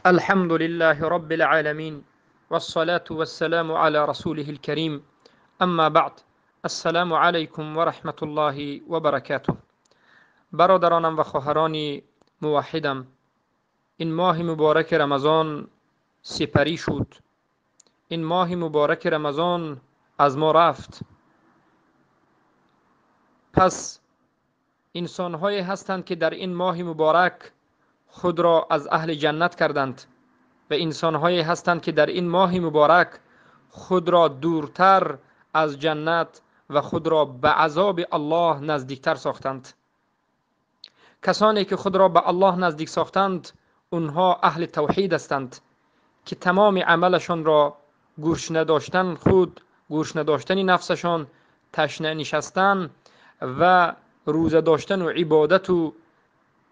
الحمد لله رب العالمين، والصلاة والسلام على رسوله الكريم، اما بعد. السلام علیکم و رحمت الله و برکاته. برادرانم و خواهران موحدم، این ماه مبارک رمضان سپری شد. این ماه مبارک رمضان از ما رفت. پس انسان‌هایی هستند که در این ماه مبارک خود را از اهل جنت کردند و انسان‌هایی هستند که در این ماه مبارک خود را دورتر از جنت و خود را به عذاب الله نزدیکتر ساختند. کسانی که خود را به الله نزدیک ساختند، اونها اهل توحید هستند که تمام عملشان را گوش نداشتن خود، گوش نداشتن نفسشان، تشنه نشستن و روزه داشتن و عبادت و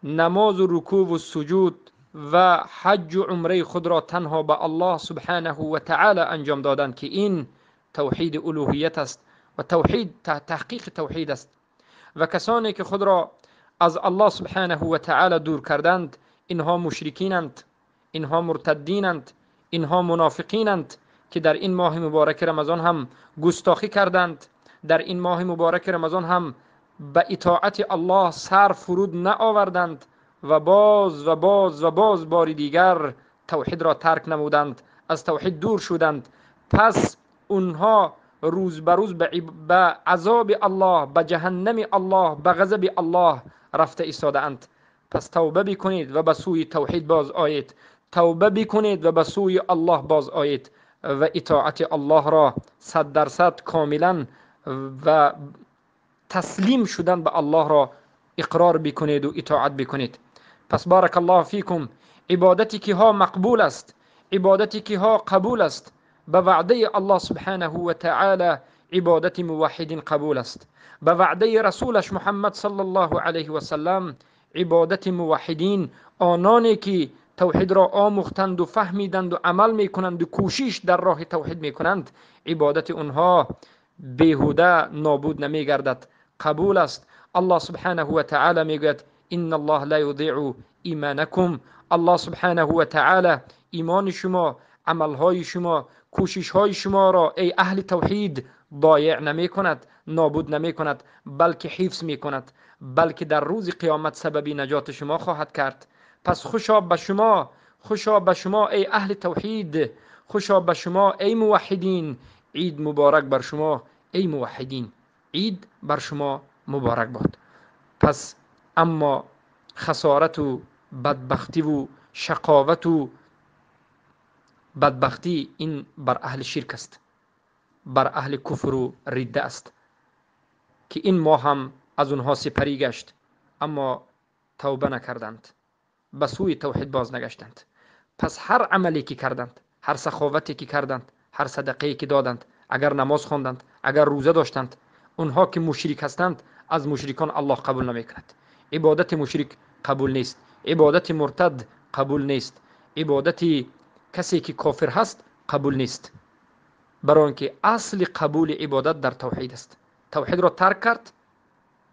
نماز و رکوع و سجود و حج و عمره خود را تنها به الله سبحانه و تعالی انجام دادند که این توحید الوهیت است و توحید تحقیق توحید است. و کسانی که خود را از الله سبحانه و تعالی دور کردند، اینها مشرکینند، اینها مرتدینند، اینها منافقینند که در این ماه مبارک رمضان هم گستاخی کردند، در این ماه مبارک رمضان هم به اطاعت الله سر فرود نآوردند و باز و باز و باز بار دیگر توحید را ترک نمودند، از توحید دور شدند. پس اونها روز به روز به عذاب الله، به جهنم الله، به غضب الله رفته ایستاده‌اند. پس توبه بکنید و به سوی توحید باز آیید، توبه بکنید و به سوی الله باز آیید و اطاعت الله را 100% کاملا و تسلیم شدن به الله را اقرار بکنید و اطاعت بکنید. پس بارک الله فیکم، عبادتی که ها مقبول است، عبادتی که ها قبول است، به وعده الله سبحانه و تعالی عبادت موحدین قبول است، به وعده رسولش محمد صلی الله علیه و سلم عبادت موحدین، آنانی که توحید را آموختند و فهمیدند و عمل میکنند و کوشش در راه توحید میکنند، عبادت آنها بیهوده نابود نمیگردد، قبول است. الله سبحانه و تعالی میگوید ان الله لا یضیع ایمانکم. الله سبحانه و تعالی ایمان شما، عملهای شما، کوششهای شما را ای اهل توحید ضایع نمی کند، نابود نمی کند، بلکه حفظ می کند، بلکه در روز قیامت سبب نجات شما خواهد کرد. پس خوشا به شما، خوشا به شما ای اهل توحید، خوشا به شما ای موحدین. عید مبارک بر شما ای موحدین، عید بر شما مبارک باد. پس اما خسارت و بدبختی و شقاوت و بدبختی این بر اهل شرک است، بر اهل کفر و رده است که این ماه هم از اونها سپری گشت، اما توبه نکردند، به سوی توحید باز نگشتند. پس هر عملی که کردند، هر سخاوتی که کردند، هر صدقه‌ای که دادند، اگر نماز خواندند، اگر روزه داشتند، اونها که مشرک هستند، از مشرکان الله قبول نمیکند. عبادت مشرک قبول نیست، عبادت مرتد قبول نیست، عبادت کسی که کافر هست قبول نیست. برای اینکه اصل قبول عبادت در توحید است. توحید را ترک کرد،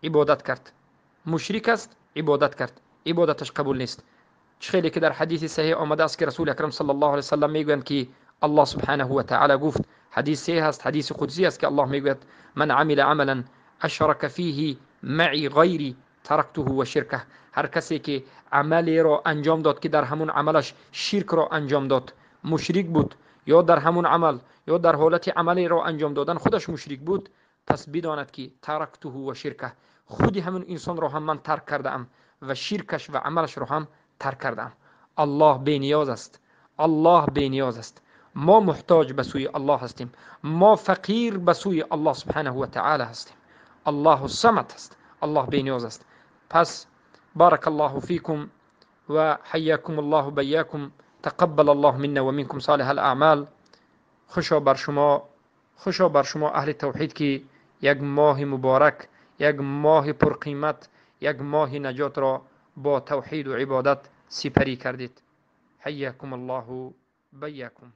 عبادت کرد، مشرک است، عبادت کرد، عبادتش قبول نیست. خیلی که در حدیث صحیح آمده است که رسول اکرم صلی الله علیه و سلم میگویند که الله سبحانه و تعالی گفت، حدیث صحیح است، حدیث قدسی است که الله میگوید من عمل عملا اشرک فیه معی غیری ترکته و شرکه. هر کسی که عملی را انجام داد که در همون عملش شرک را انجام داد، مشرک بود، یا در همون عمل یا در حالت عملی را انجام دادن خودش مشرک بود، پس بداند که ترکته و شرکه، خودی همون انسان را هم من ترک کرده ام و شرکش و عملش را هم ترک کرده ام. الله بی نیاز است، الله بی نیاز است. ما محتاج به سوی الله هستیم، ما فقیر به سوی الله سبحانه و تعالی هستیم. الله الصمد است، الله بی نیاز است. پس بارک الله فیکم و حیاکم الله و بیاکم، تقبل الله منا و منکم صالح الاعمال. خوشا بر شما، خوشا بر شما اهل توحید که یک ماه مبارک، یک ماه پرقیمت، یک ماه نجات را با توحید و عبادت سپری کردید. حیاکم الله و بیاکم.